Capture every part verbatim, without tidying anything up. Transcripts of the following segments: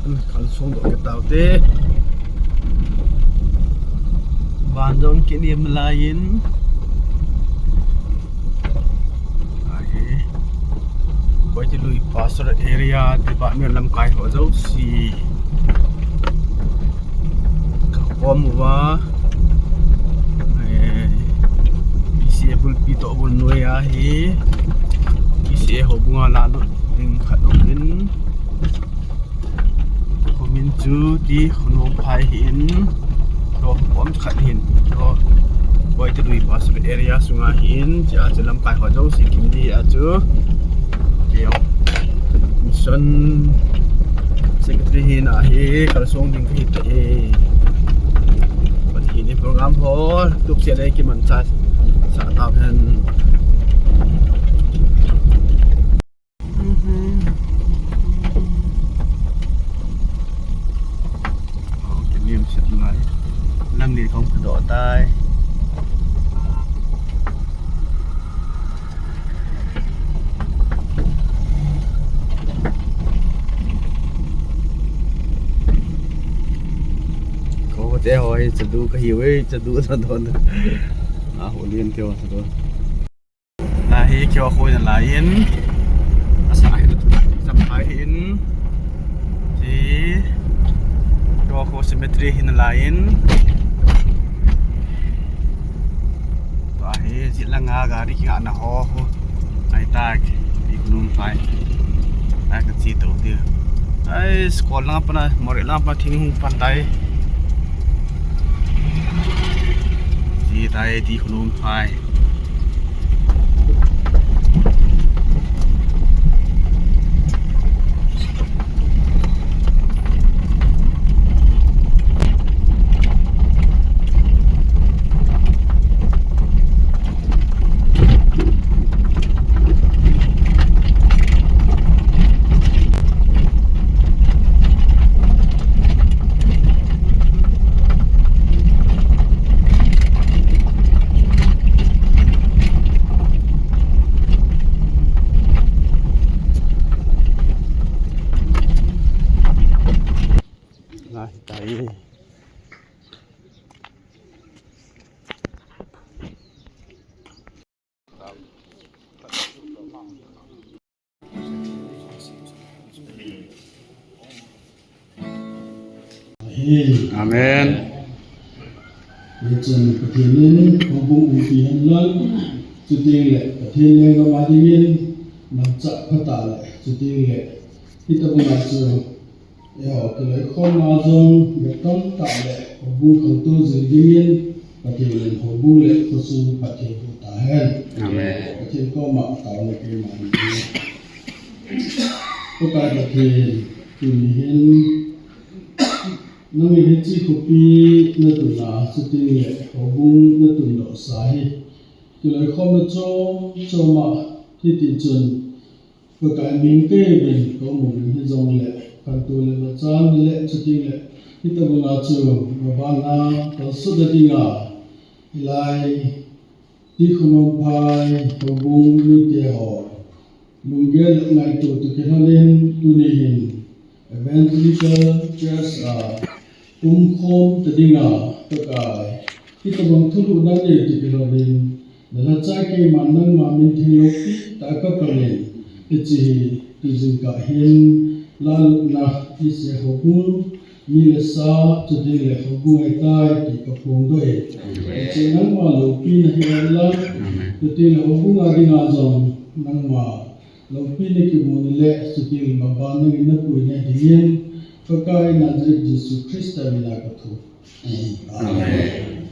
Kalsong doh kit taute. Van jong kinim laiyin. Ahi. Boitilui Pastoral Area Department lamkai ho jouse kakhom uva, eh, P C A bulpi toh bul noiya hi P C A houbunga lalut ding khat um in. Khomin chu ti Khonomphai hi in, to pom khat hin, to Boitilui Pastoral Area sunga hi in, chia chu lamkai ho jouse kimdi a chu. Mission Secretary hina hi kalsong ding kahi tai. Pathen in program ho tupseh le kimanchah sah tahen. Lamlen kong kadoh tai. Ko te ho hi chadu kahiuve, chadu sa don. A ho lien te ho sa don. Lahi keo khoi na laiyin. Asa hi tu jam khai hin. Ti keo kho cemetery hin laiyin. Tua hi jilanga gari kingah na ho ho. Ai tak. Ti Khonomphai. Ai kachi to ti. Ai, Skol lang pana, Moreh lang pana thing hung pan tai. Ti tai ti Khonomphai. Lai tai. Amen. Hichun Pathen in houbung umpi henlang, chuteng le Pathen lenggam a dingin manchah phatah le, chuteng le hitabang a chu eiho kiloikhomna jong bep tamtah le houbung khangtou jing dingin Pathen in houbung le khosung phatthei boh tahen. Amen. Pathen koma taona keima hin. Pakai Pathen, tuni hin nangin hiche khopi natun a, chuteng le houbung natun doh sa hi kiloikhomna chom chom a, hiti chun Pakai, ming keivin kaum uvin hijongle, khantou le machal le chuteng le, hitabang a chu mabana kalsutna dinga, hilai, ti Khonomphai houbung mite ho lunggel le ngaito toh kilhonin, tuni hin Evangelical Church a umkhom ta dinga, Pakai, hitabang thulhuhna nei toh kilhonin, nalhachai keiman nangma min theng loupi tah a kapan in, hiche hi tujingkah hin lalutna, hiche houbung mi le sa, chuteng le houbung ahitai ti kaphongdoh e. Hiche nangma loupina hi ahilang, chuteng le houbung a dinga jong nangma loupina kimu na le, chuteng le maban nangin napuina dingin, Pakai Nazareth Jesu Christa mina kathum. Amen.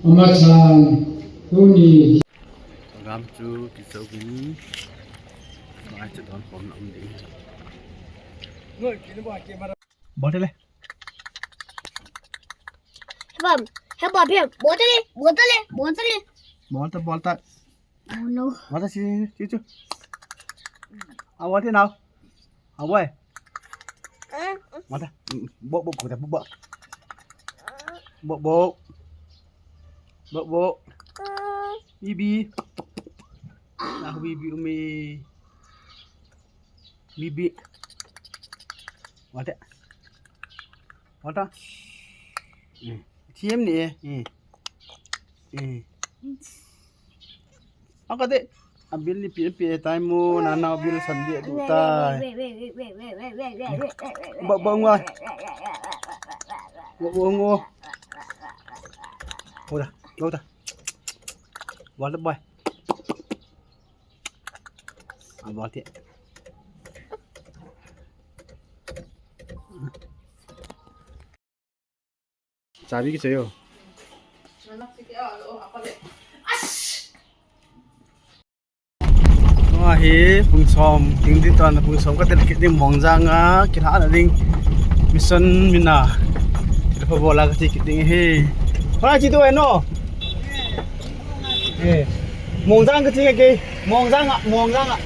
Amachan tuni. Program chu kichai uvin. Mai chu don khom na um ding. Bol te le. Hebam, hebam, hebam. Bol te le, bol te le, bol te le. Bol te, bol te. Oh no. Bol te, si, si, si. Awa te nau. Awa. Bol te. Bo, bo, bo, bo. Bo, bo. Bo, bo. Bibi. Nah, bibi umi. Bibi. Wate. Wata. Eh. Thiam ni e. Eh. Eh. Akate. Abil ni pi pi tai mo, nana abil san di du tai. Ba ba ngwa. Ba ba ngwa. Hoda, hoda. Wala bai. Abati. Chabi kichayo. Ahi, pung som, ding di tuan pung som ka tel kit ding Mongjang a, kilhahna ding mission mina. Kila pha bola ka ti kit ding hi. Hoi, chi tu e no. Eh, Mongjang ka chi ke, Mongjang a, Mongjang a.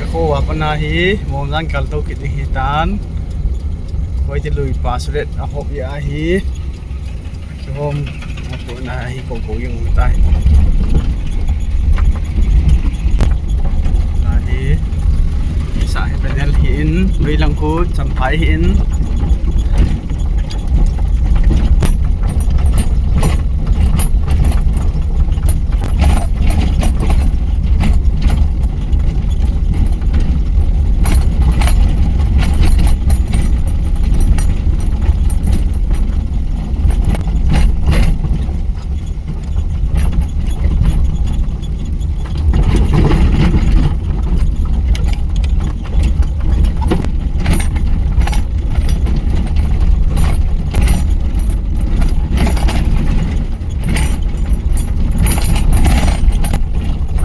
Ka kho a pana hi, Mongjang kal to kit ding hi tan. Koi ti lui pa suret a hop ya hi. Kihom, apo na hi ko ko yung tai. Na hi, sa hi panel hi in, lui lang ko, champai hi in.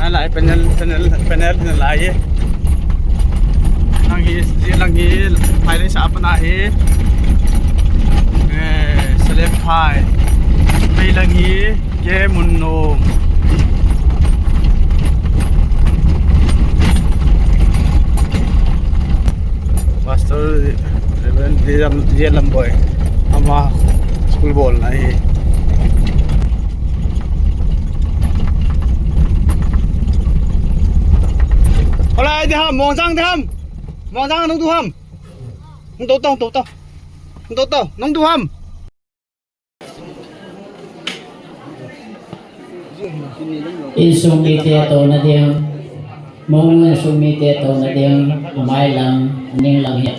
Nalai panel, panel, panel nalai e. Lang hi, lang hi, phai le sa pana hi. Eh, select phai. Phai lang hi. Ke mun nom. Pastor Reverend J Lam, J Lam Boy. Ama school bolna hi. Hola, diham, Mongjang diham. Mongjang nung duham. Nung to to, to to. Nung to to, nung duham. Insung mite touna ding, Mong insung mite touna ding, amai lang, aning lang hi.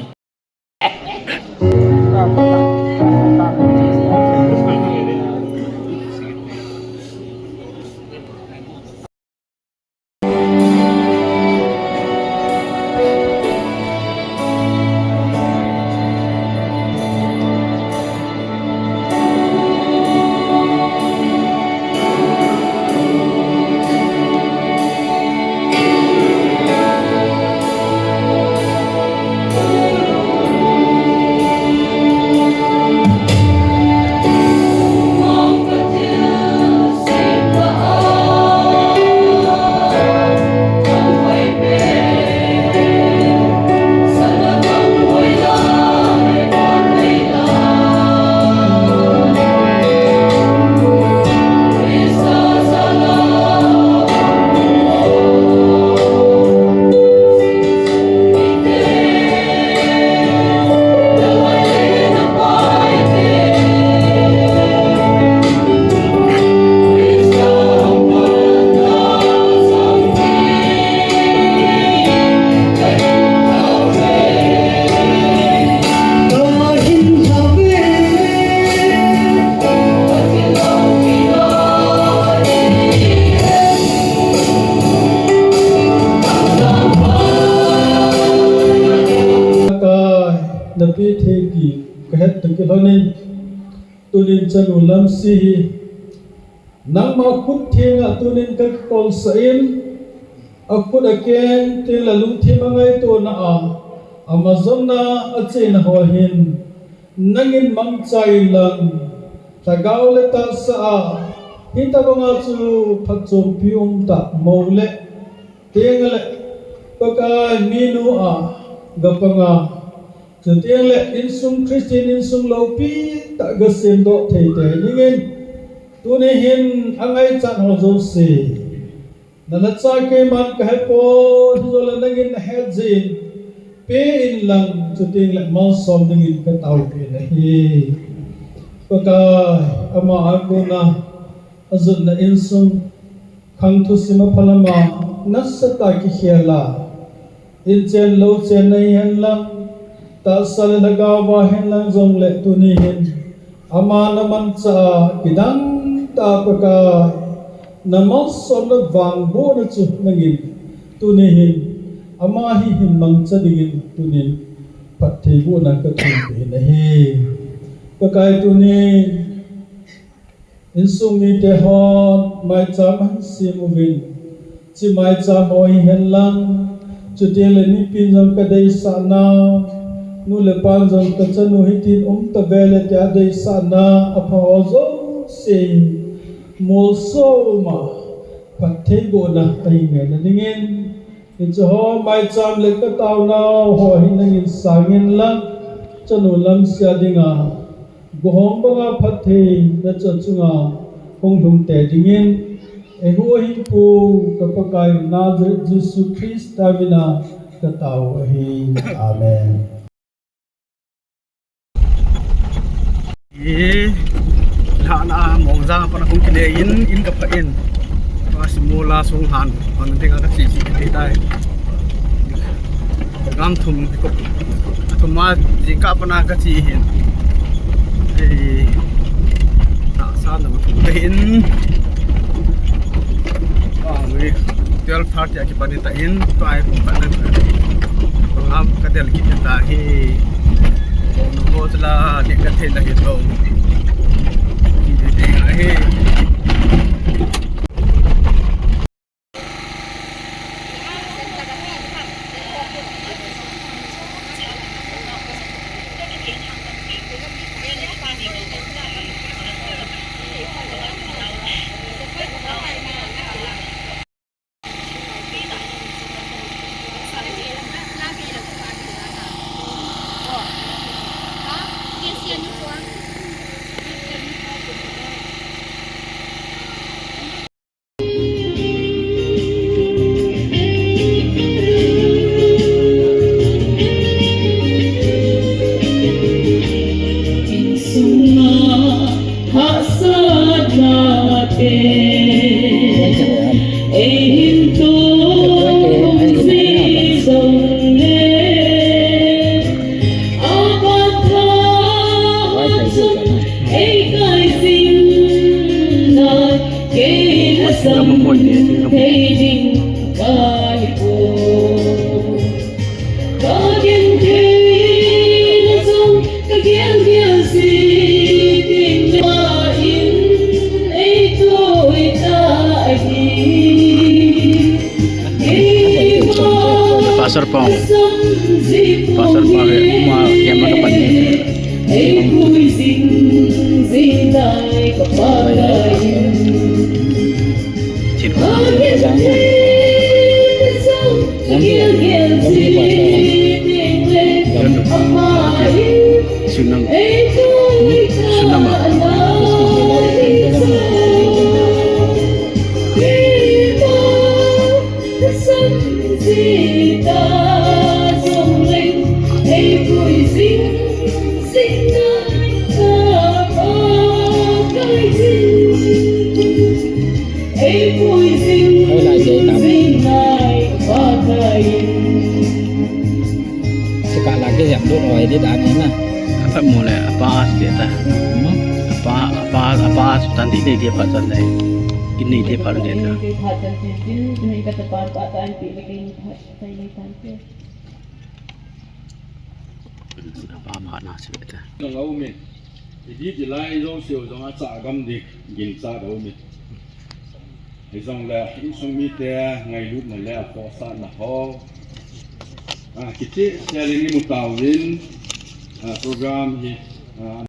Napi thei ti ka het ta kilhonin, tunin chanu Lamsi hi nangma khut thenga tunin ka kikolsah in, akhut akeng teng le lungthim angaitona a, ama jonna acheina ho hin nangin mangcha in lang, lhagao le tahsa a, hitabanga chu phatchompi umtah mo le, teng le, Pakai minu a, gapanga, chuteng le, insung Christian insung loupi, tah gasem doh thei tei dingin, tuni hin angaichat ho jouse, nalhacha keiman kahepoi, hijongle nangin nahet jeh in, pe inlang, chutengle malsom dingin kataopeh nahi. Pakai, ama a kona ajotna insung, khang thusim aphalam a, nasatah a kikhel a, inchen louchen nahi henlang, tahsa le lhagao a hihen lang jongle tuni hin, ama namanchah a kidang tah a Pakai, namalsomna vangbohna chu nangin, tuni hin, ama hi hin mangcha dingin, tunin, phattheibohna kathum peh nahi. Pakai, tunin, insung mite hon maicham ahin sem uvin, hiche maicham ho hihen lang, chutengle mipin jong kadeisah nau, nu le pan jong kachanu hitin um tave le tia deisahna apha ho jouse, molsom a phattheibohna ahin ngai nadingin, hiche ho maicham le kataonau ho hi nangin sang inlang, chanu lamsia dinga, gohong banga phattheina chu achunga hung lhung tei dingin, eiho ahin pu ka Pakai u Nazareth Jesu Christa mina katao ahi. Amen. E, lhana Mongjang a pat a hung kile in, in kapha in. Pastor Mola sung han, han dinga kache che kit tai. Gam thum, thum a jingkah a pat a kache hin. E, tahsa na thum te hin. Twelve thirty a kipan in ta in, tua hi pung khat nan. Program ka del kit ta hi. Ko tla, dik ka thei la hi to. Ki de de hi. Pastor Pong. Pastor Pong, eh, uma, yang mana pan ni? Chin. Sunam. Sunam. Sika lagi yang dun oi di dan na. Apa mula apa as dia ta? Hmm? Apa, apa, apa as tan di ni dia apa tan dai? Ini dia apa dia ta? Apa apa na sibeta. Nang aumin. Idi di lai jong siu jong acha gam dik gin cha do mi. Hijongle insung mite ngailutna le aphosahna ho. Ah, kicheh sel in imu tauvin, ah, program hi, ah,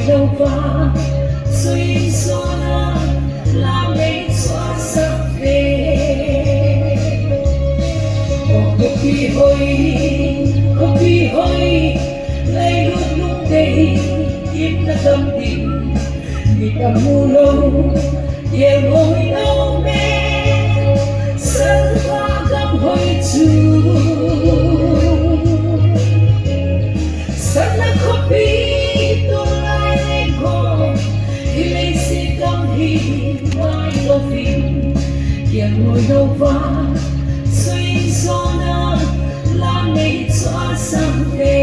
Louva, suin sona, la mei chua sa ve. O khopi hoi, khopi hoi, leilut lungdei, ipna gam ding, mi kamu lou, ye moi lou me, salva gam hoi chu. Sana khopi tulai le ko, hilei si kam hi mai lovin, kian moi lova, suin sona, la mei chua sang te.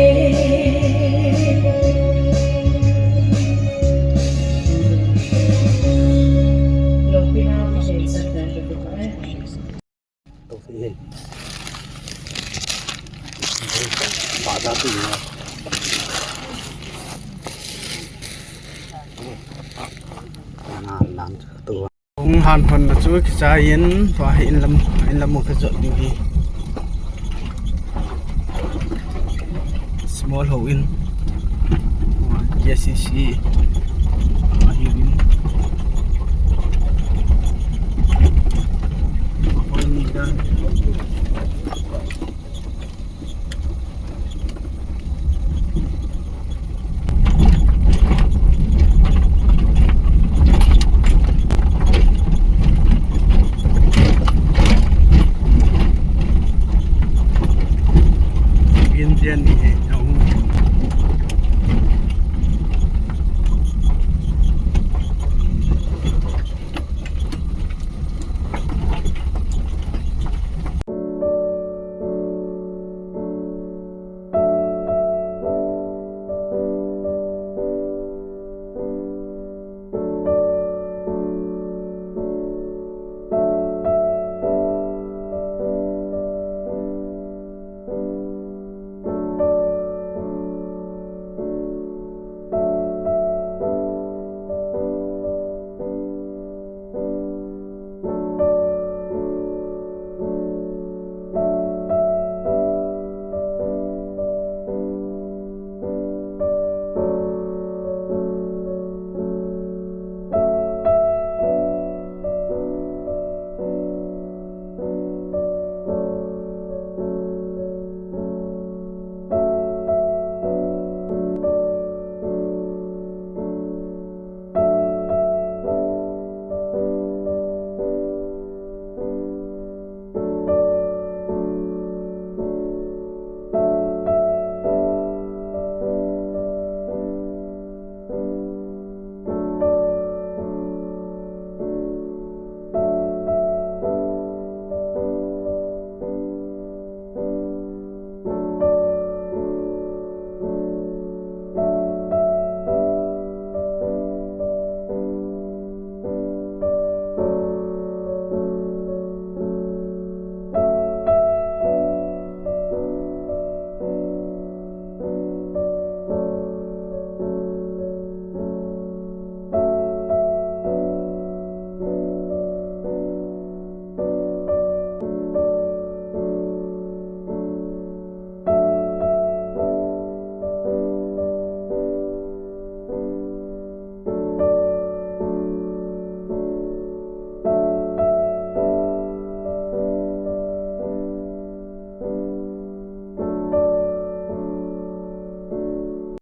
Lo pina ki sa ta ko. Hung han hon na chu kichai in, tua hi in lam, in lam u kijot ding hi. Small hole in. J C C. Ahi in. Hoi ni dan.